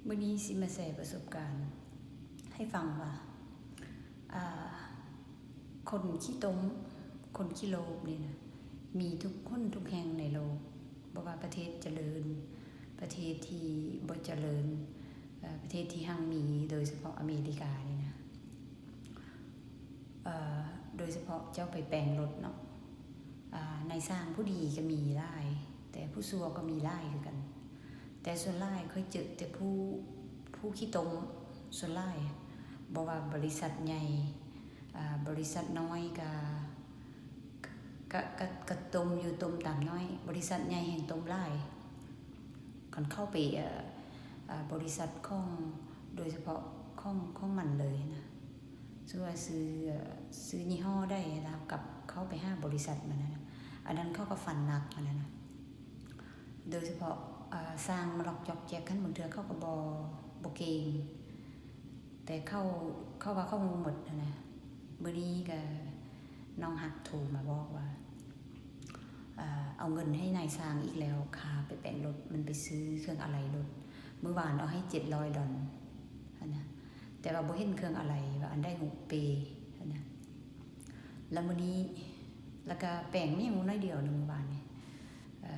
ມື້ນີ້ຊິມາແຊປະສົບການໃຫ້ຟັງວ່າ ອາ ຄົນຂີ້ຕົມ ຄົນຂີ້ໂລບນີ້ນະ ມີທຸກຄົນທຸກແຫ່ງໃນໂລກ, ບໍ່ວ່າປະເທດຈະເລີນ, ປະເທດທີ່ບໍ່ຈະເລີນ, ເອີ ປະເທດທີ່ຮັ່ງມີ, ໂດຍສະເພາະອາເມລິການີ້ນະ. ເອີ ໂດຍສະເພາະເຈົ້າໄປແປງລົດເນາະ, ອາ ນາຍຊ່າງຜູ້ດີກໍມີຫຼາຍ, ແຕ່ຜູ້ຊົ່ວກໍມີຫຼາຍຄືກັນ. ແຕ່ສ່ວນຫຼາຍຂ້ອຍເຈີແຕ່ຜູ້ ຜູ້ຂີ້ຕົມສ່ວນຫຼາຍ, ບໍ່ວ່າບໍລິສັດໃຫຍ່ ອາ ບໍລິສັດນ້ອຍກະ ກະ ກະ ກະຕົມຢູ່ ຕົມຕາມນ້ອຍ, ບໍລິສັດໃຫຍ່ແຮ່ງຕົມຫຼາຍ. ຄັນເຂົ້າໄປ ເອີ ອາ ບໍລິສັດຂອງ ໂດຍສະເພາະຂອງ ຂອງມັນເລີຍນະ, ຊື່ວ່າຊື່ ເອີ ຊື່ຍີ່ຫໍ້ໃດນະ, ກັບເຂົ້າໄປຫາບໍລິສັດມັນນະ, ອັນນັ້ນເຂົາກໍຟັນໜັກຫັ້ນນະ. ໂດຍສະເພາະ ເອີ ຊ່າງມາລັອກຈອກແຈກຫັ້ນ ບາງເທື່ອເຂົາກໍບໍ່ ບໍ່ເກັ່ງ, ແຕ່ເຂົາ ເຂົາວ່າເຂົາຮູ້ໝົດຫັ້ນນະ. ມື້ນີ້ກໍນ້ອງຮັກໂທມາບອກວ່າ ເອີ ເອົາເງິນໃຫ້ນາຍຊ່າງອີກແລ້ວ, ຄ່າໄປແປງລົດ, ມັນໄປຊື້ເຄື່ອງອາໄຫຼ່ລົດ, ມື້ວານເອົາໃຫ້ເຈັດຮ້ອຍດອນຫັ້ນນະ, ແຕ່ວ່າບໍ່ເຫັນເຄື່ອງອາໄຫຼ່ວ່າອັນໃດຫົກເປຫັ້ນນະ. ແລ້ວມື້ນີ້ ແລ້ວກໍແປງແມ່ນຫຍັງໜ້ອຍດຽວໜຶ່ງມື້ວານນີ້, ເອີ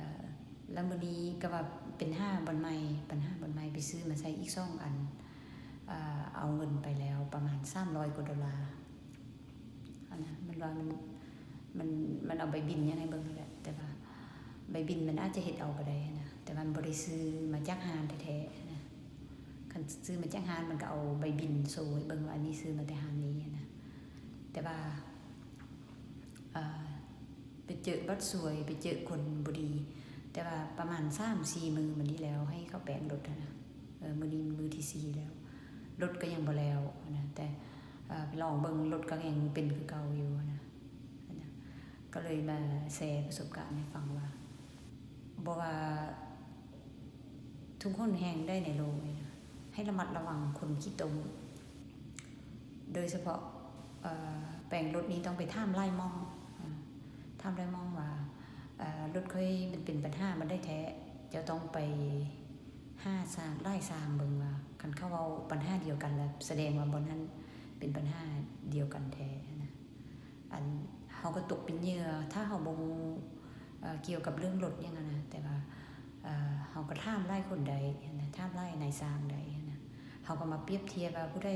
ແລ້ວມື້ນີ້ກໍວ່າໄປຫາບ່ອນໃໝ່, ໄປຫາບ່ອນໃໝ່ ໄປຊື້ມາໃສ່ອີກສອງອັນ, ເອີ ເອົາເງິນໄປແລ້ວປະມານສາມຮ້ອຍກວ່າໂດລາຫັ້ນນະ. ມັນວ່າມັນ ມັນ ມັນເອົາໃບບິນຫຍັງໃຫ້ເບິ່ງຫັ້ນແຫຼະ, ແຕ່ວ່າໃບບິນມັນອາດຈະເຮັດເອົາກໍໄດ້ຫັ້ນນະ, ແຕ່ວ່າມັນບໍ່ໄດ້ຊື້ມາຈາກຮ້ານແທ້ໆນະ. ຄັນຊື້ມາຈາກຮ້ານ ມັນກໍເອົາໃບບິນໂຊໃຫ້ເບິ່ງວ່າ ອັນນີ້ຊື້ມາແຕ່ຮ້ານນີ້ຫັ້ນນະ. ແຕ່ວ່າ ເອີ ໄປເຈີບັດຊວຍ, ໄປເຈີຄົນບໍ່ດີ, ແຕ່ວ່າປະມານສາມສີ່ມື້ມານີ້ແລ້ວ ໃຫ້ເຂົາແປງລົດຫັ້ນນະ. ເອີ ມື້ນີ້ມື້ທີສີ່ແລ້ວ, ລົດກໍຍັງບໍ່ແລ້ວຫັ້ນນະ, ແຕ່ ເອີ ໄປລອງເບິ່ງ ລົດກໍຍັງເປັນຄືເກົ່າຢູ່ຫັ້ນນະ. ຫັ້ນນະ ກໍເລີຍມາແຊປະສົບການໃຫ້ຟັງວ່າ ບໍ່ວ່າທຸກຫົນແຫ່ງໃດໃນໂລກນີ້ນະ ໃຫ້ລະມັດລະວັງຄົນຂີ້ຕົມ, ໂດຍສະເພາະ ເອີ ແປງລົດນີ້ຕ້ອງໄປຖາມຫຼາຍໝ່ອງ, ເອີ ຖາມຫຼາຍໝ່ອງວ່າ ເອີ ລົດຂ້ອຍມັນເປັນບັນຫາບ່ອນໃດແທ້, ເຈົ້າຕ້ອງໄປຫາຊ່າງ ຫຼາຍຊ່າງເບິ່ງວ່າ ຄັນເຂົາເວົ້າບັນຫາດຽວກັນ ລະສະແດງວ່າບ່ອນນັ້ນເປັນບັນຫາດຽວກັນແທ້ນະ. ອັນ ເຮົາກໍຕົກເປັນເຫຍື່ອ ຖ້າເຮົາບໍ່ຮູ້ ເອີ ກ່ຽວກັບເລື່ອງລົດຫຍັງຫັ້ນນະ, ແຕ່ວ່າ ເອີ ເຮົາກໍຖາມຫຼາຍຄົນໄດ້ຫັ້ນນະ, ຖາມຫຼາຍນາຍຊ່າງໄດ້ຫັ້ນນະ. ເຮົາກໍມາປຽບທຽບວ່າຜູ້ໃດ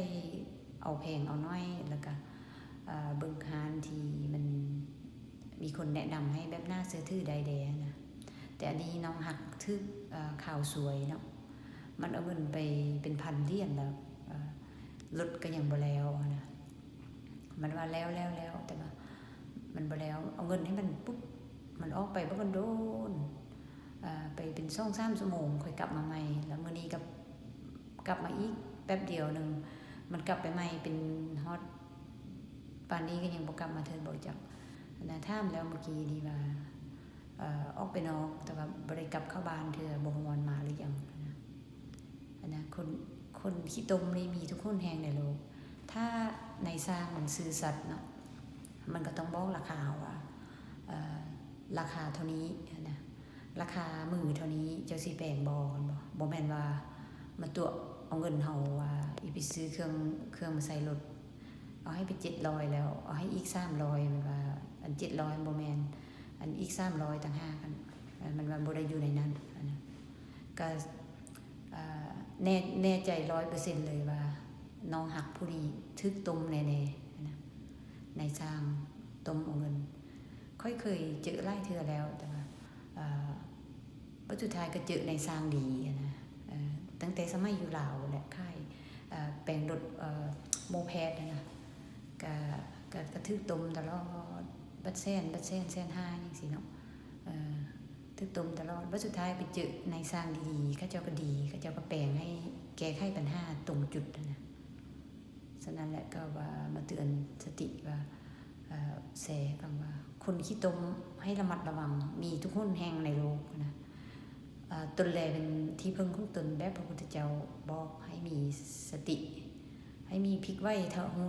ເອົາແພງເອົາໜ້ອຍ, ແລ້ວກໍ ເອີ ເບິ່ງຮ້ານທີ່ມັນມີຄົນແນະນຳໃຫ້ແບບໜ້າເຊື່ອຖືໄດ້ແດ່ຫັ້ນນະ. ແຕ່ອັນນີ້ນ້ອງຮັກຖືກ ເອີ ຂ່າວຊວຍເນາະ, ມັນເອົາເງິນໄປເປັນພັນຫຼຽນແລ້ວ, ເອີ ລົດກໍຍັງບໍ່ແລ້ວຫັ້ນນະ. ມັນວ່າແລ້ວ ແລ້ວ ແລ້ວ ແຕ່ວ່າມັນບໍ່ແລ້ວ, ເອົາເງິນໃຫ້ມັນປຸບ ມັນອອກໄປບໍ່ທັນດົນ, ເອີ ໄປເປັນສອງສາມຊົ່ວໂມງ ຄ່ອຍກັບມາໃໝ່. ແລ້ວມື້ນີ້ກໍກັບມາອີກແປັບດຽວໜຶ່ງ, ມັນກັບໄປໃໝ່ເປັນຮອດປານນີ້ກໍຍັງບໍ່ກັບມາເທື່ອ ບໍ່ຈັກ. ອັນນະ ຖາມແລ້ວມື້ກີ້ນີ້ວ່າ ເອີ ອອກໄປນອກ ແຕ່ວ່າບໍ່ໄດ້ກັບເຂົ້າບ້ານເທື່ອ, ບໍ່ຮູ້ວ່າມາຫຼືຍັງຫັ້ນນະ. ອັນນະ ຄົນ ຄົນຂີ້ຕົມນີ້ມີທຸກຫົນແຫ່ງໃນໂລກ. ຖ້ານາຍຊ່າງມັນຊື່ສັດເນາະ, ມັນກໍຕ້ອງບອກລາຄາເຮົາວ່າ ເອີ ລາຄາເທົ່ານີ້ຫັ້ນນະ, ລາຄາມື້ເທົ່ານີ້ ເຈົ້າຊິແປງບໍ່ ແມ່ນບໍ່? ບໍ່ແມ່ນວ່າມາຕົວະເອົາເງິນເຮົາວ່າ ອີ ໄປຊື້ເຄື່ອງ ເຄື່ອງມາໃສ່ລົດ, ເອົາໃຫ້ໄປເຈັດຮ້ອຍແລ້ວ ເອົາໃຫ້ອີກສາມຮ້ອຍ, ມັນວ່າອັນເຈັດຮ້ອຍບໍ່ແມ່ນ, ອັນອີກສາມຮ້ອຍຕ່າງຫາກ, ອັນ ມັນວ່າບໍ່ໄດ້ຢູ່ໃນນັ້ນ. ອັນນະ ກໍ ເອີ ແນ່ ແນ່ໃຈຮ້ອຍເປີເຊັນເລີຍວ່າ ນ້ອງຮັກຜູ້ນີ້ຖືກຕົ້ມແນ່ໆນະ, ນາຍຊ່າງຕົ້ມເອົາເງິນ. ຂ້ອຍເຄີຍເຈີຫຼາຍເທື່ອແລ້ວ, ແຕ່ວ່າ ເອີ ບັດສຸດທ້າຍກໍເຈີນາຍຊ່າງດີຫັ້ນນະ, ເອີ ຕັ້ງແຕ່ສະໄໝຢູ່ລາວແຫຼະ, ຂາຍ ເອີ ແປງລົດ ເອີ ໂມແພດຫັ້ນນະ, ກະ ກະ ກະຖືກຕົ້ມຕະຫຼອດ, ບັດແສນ ບັດແສນ ແສນຫ້າ ຫຍັງຊີ້ເນາະ, ເອີ ຖືກຕົ້ມຕະຫຼອດ. ບັດສຸດທ້າຍໄປເຈີນາຍຊ່າງດີໆ, ເຂົາເຈົ້າກໍດີ, ເຂົາເຈົ້າກໍແປງໃຫ້ ແກ້ໄຂບັນຫາຕົງຈຸດຫັ້ນນະ. ສະນັ້ນແຫຼະ ກໍວ່າມາເຕືອນສະຕິວ່າ ເອີ ແຊໃຫ້ຟັງວ່າ ຄົນຂີ້ຕົມໃຫ້ລະມັດລະວັງ, ມີທຸກຫົນແຫ່ງໃນໂລກນະ. ເອີ ຕົນແລເປັນທີ່ເພິ່ງຂອງຕົນ, ແບບພະພຸດທະເຈົ້າບອກໃຫ້ມີສະຕິ, ໃຫ້ມີພິກໄຫວ ຖ້າຮູ້